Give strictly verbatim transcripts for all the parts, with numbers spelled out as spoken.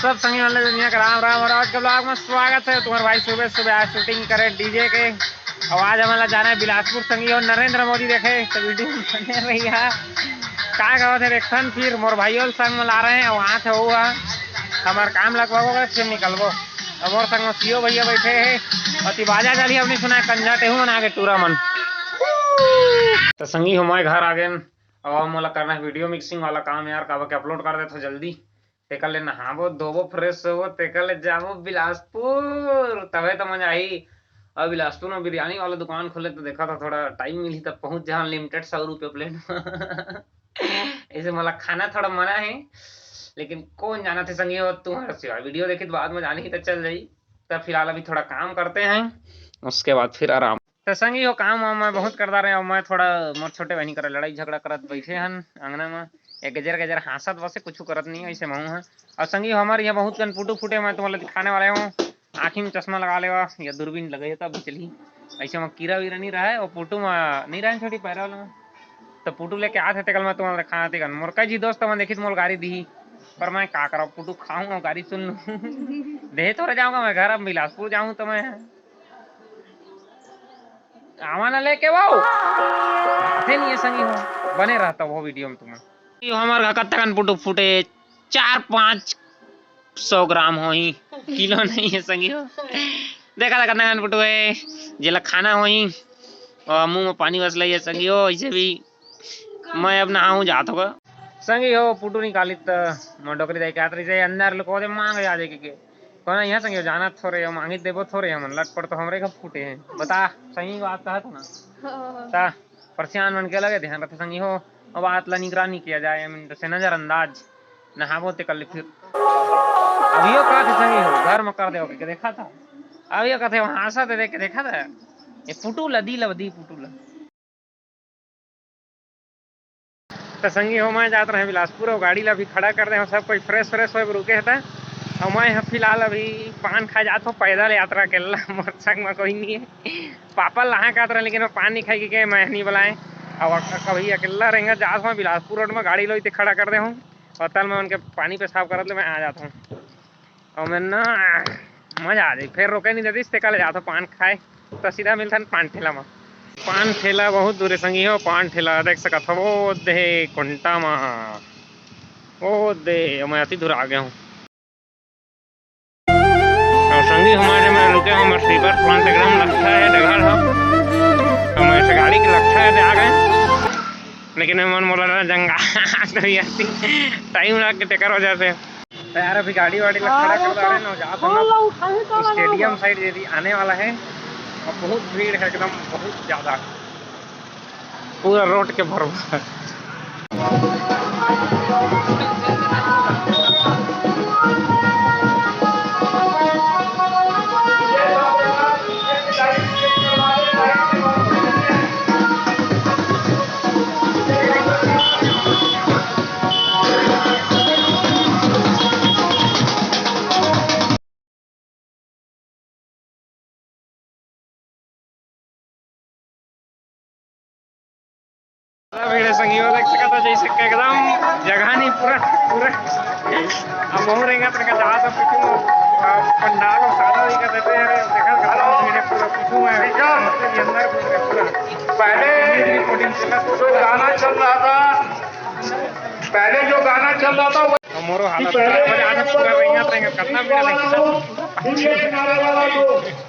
सब संगी मन ला दुनिया के राम राम और आज के vlog में स्वागत है। तुम्हारे भाई सुबह सुबह आज shooting करे DJ के। और आज हमन ला जाना है बिलासपुर संगी और नरेंद्र मोदी देखे तो video में बने रही है। का कहत है देखथन फिर मोर भाई और संग में ला रहे हैं वहाँ से हुआ हमार काम लगवाबो फिर निकलबो। और मोर संग में सीओ भैया बैठे हैं और ती बाजा जाली अपनी सुना कंझा टेहू मन आगे टूरा मन। तो संगी हो मैं घर आ गए। अब मोला करना है video mixing वाला काम यार, काबर के upload कर देथो जल्दी। तेकर ले नहाबो धोबो fresh होबो, तेकर ले जाबो बिलासपुर, तबे तो मजा आही। अब बिलासपुर में बिरयानी वाला दुकान खोले तो देखा था थोड़ा time मिली तब पहुंच जाओ limited सौ रुपये plate में। ऐसे मोला खाना थोड़ा मना है, लेकिन कौन जाना थे संगी हो तुम्हारे सिवा video देखी तो बाद में जानी ही तो चल जाई। तब फिलहाल अभी थोड़ा काम करते हैं, उसके बाद फिर आराम। तो संगी हो काम वाम मैं बहुत करता रहे और मैं थोड़ा मोर छोटे बहनी करा लड़ाई झगड़ा करत बैठे हन अंगना में। एक गजर गजर हाँसत बसे कुछ करत नहीं ऐसे महू है। और संगी हो हमारे यहाँ बहुत कन पुटू फूटे मैं तुम्हारा दिखाने वाले हूँ। आँखी में चश्मा लगा लेवा या दूरबीन लगे तब चली। ऐसे में कीरा वीरा नहीं रहा है और पुटू में नहीं रहा है छोटी पैरा वाला में। तो पुटू लेके आते थे कल मैं तुम्हारा खाना थे मोर कई जी दोस्त मैं देखी तो मोर गाड़ी दी। पर मैं का करा पुटू खाऊँ और गाड़ी सुन लूँ। दे थोड़ा जाऊँगा मैं घर अब बिलासपुर जाऊँ तो मैं आवा ना लेके वो आते नहीं है संगी हो। बने रहता वो video में तुम्हें। ये हमार घर कत्ता कन पुटू फूटे चार पाँच सौ ग्राम होही। किलो नहीं है संगी हो। देखा था कत्ता कन पुटू है जेला खाना होही। और मुंह में पानी बस लई है संगी हो ऐसे भी। मैं अब नहाऊं जात होगा। संगी हो पुटू निकाली त मोर डोकरी दाई के आतरी से अंदर लुको दे मांग जा दे के। कोना यहाँ संगी हो जाना थोरे हो मांगी देबो थोरे हमन लटपट तो हमरे का फूटे हैं। बता सही बात कहा था ना। ता परेशान मन के लगे ध्यान रखे संगी हो। अब बात ला निगरानी किया जाए हम से नजरअंदाज। नहाबो ते कर ले फिर। अभियो कहा थे संगी हो घर में कर दे के देखा था। अभियो कहते वहां आशा दे देख के देखा था। ये पुटू ला दी ला दी पुटू ला। तो संगी हो मैं जात रहे बिलासपुर और गाड़ी ला भी खड़ा कर दे हो सब कोई fresh fresh होए रुके हे। और मैं ह फिलहाल अभी पान खा जात हो पैदल यात्रा के ला मोर संग में कोई नहीं है। पापा लहा कहत रहे लेकिन वो पान नहीं खाई के मैं नहीं बुलाए। अब कभी अकेला रहेंगे जात हो बिलासपुर रोड में गाड़ी लो इतने खड़ा कर दे हूँ। और तल मैं उनके पानी पेशाब करत ले मैं आ जात हूँ। अउ मैं ना मजा आ जाई। फेर रोके नहीं देतीस, तेकर ले जाथो पान खाए। तो सीधा मिलथन पान ठेला म। पान ठेला बहुत दूर है संगी हो, पान ठेला देख सकत हो, वो दे कोंटा म, वो दे, मैं अति दूर आ गया हूँ। और संगी हमारे में रुके हो, मैं sleeper pant एकदम लट्ठा है, डगर हो। और मैं ऐसे गाड़ी के लट्ठा है, आ गए। लेकिन हमन मोला ना जंगा तो ये time लग के टेकर हो जाते। तो यार अभी गाड़ी वाड़ी ला खड़ा कर डाले ना, जात हम लोग stadium side यदि आने वाला है। और बहुत भीड़ है एकदम, बहुत ज्यादा, पूरा रोड के भरवा। पूरा भीड़ है संगी हो, देख सकत हो जैसे कि एकदम जगह नहीं पूरा, पूरा। अब मोहू रेंगा तेरे का जात हो पीछू, पंडाल और सादा दिखा देते हैं, देखा गाना भीड़ है पूरा पीछू में, मतलब ये अंदर घुस रहे पूरा। पहले रिकॉर्डिंग चला। जो गाना चल रहा था, पहले जो गाना चल रहा था, वो मोरो हालत खराब हो जाता, पूरा रेंगा तेरे का कितना भीड़ है।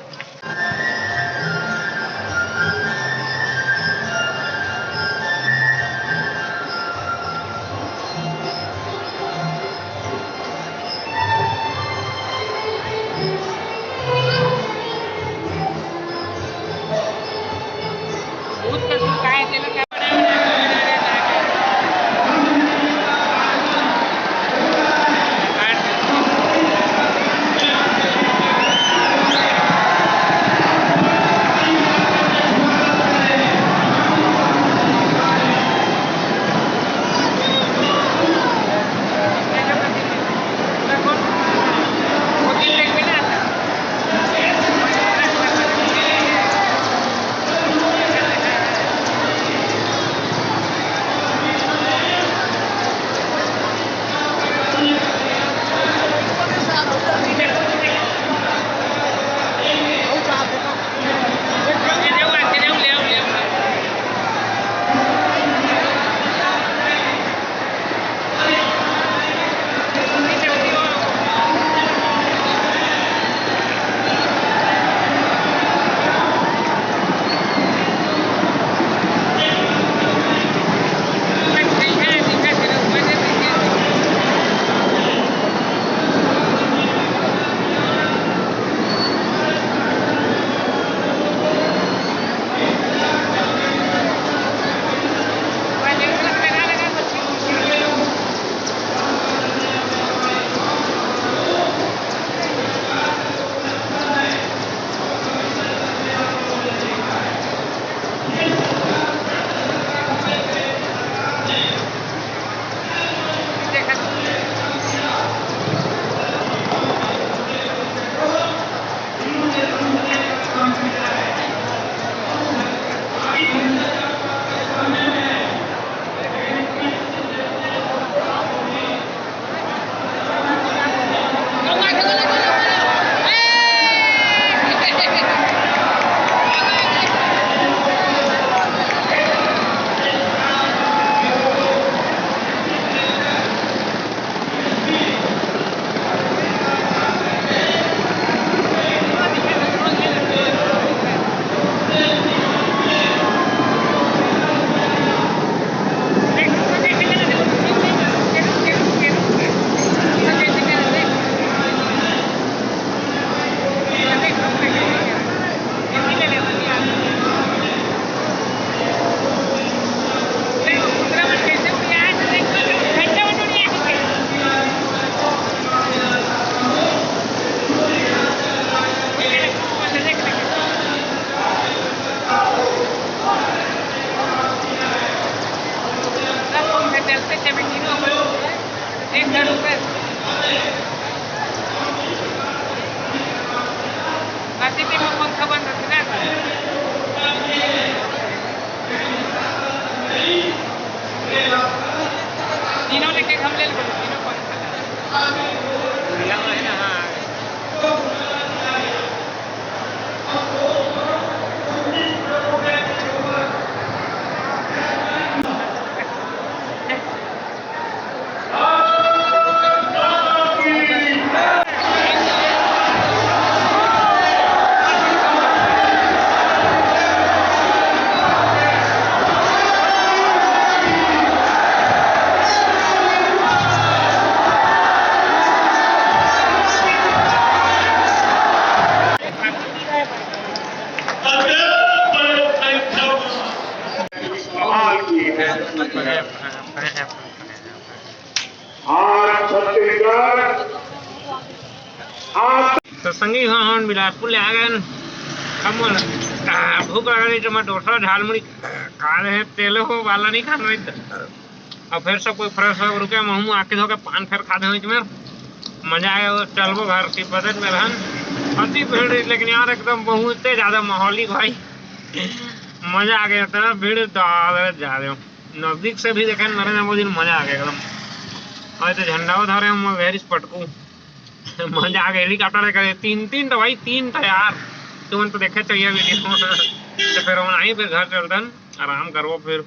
आज छत्तीसगढ़, आज तो संगी हो, हमन बिलासपुर ले आ गए। अब मोला, आ, भूख लगा रही तो मैं डोसा झाल मुड़ी खा रहे, तेलो हो वाला नहीं खाना नहीं। अब फिर सब कोई फ्रेश हो रुके, महू आके धो के पान फेर खा दे में। मजा आया, वो चलबो घर की बजट में रहन। अति भीड़ रही, लेकिन यार एकदम बहुते ज्यादा माहौली भाई। मजा आ गया, इतना भीड़ तो ज्यादा। नजदीक से भी देखे नरेंद्र मोदी ने, मजा आ गया एकदम। और तो झंडा उधर है, मैं भेरिस पटकू। मजा आ गया, हेलीकॉप्टर करे तीन, तीन तो भाई, तीन तो यार। तुमन तो देखे चाहिए वीडियो। तो फिर हम आई, फिर घर चलतन, आराम करबो फिर।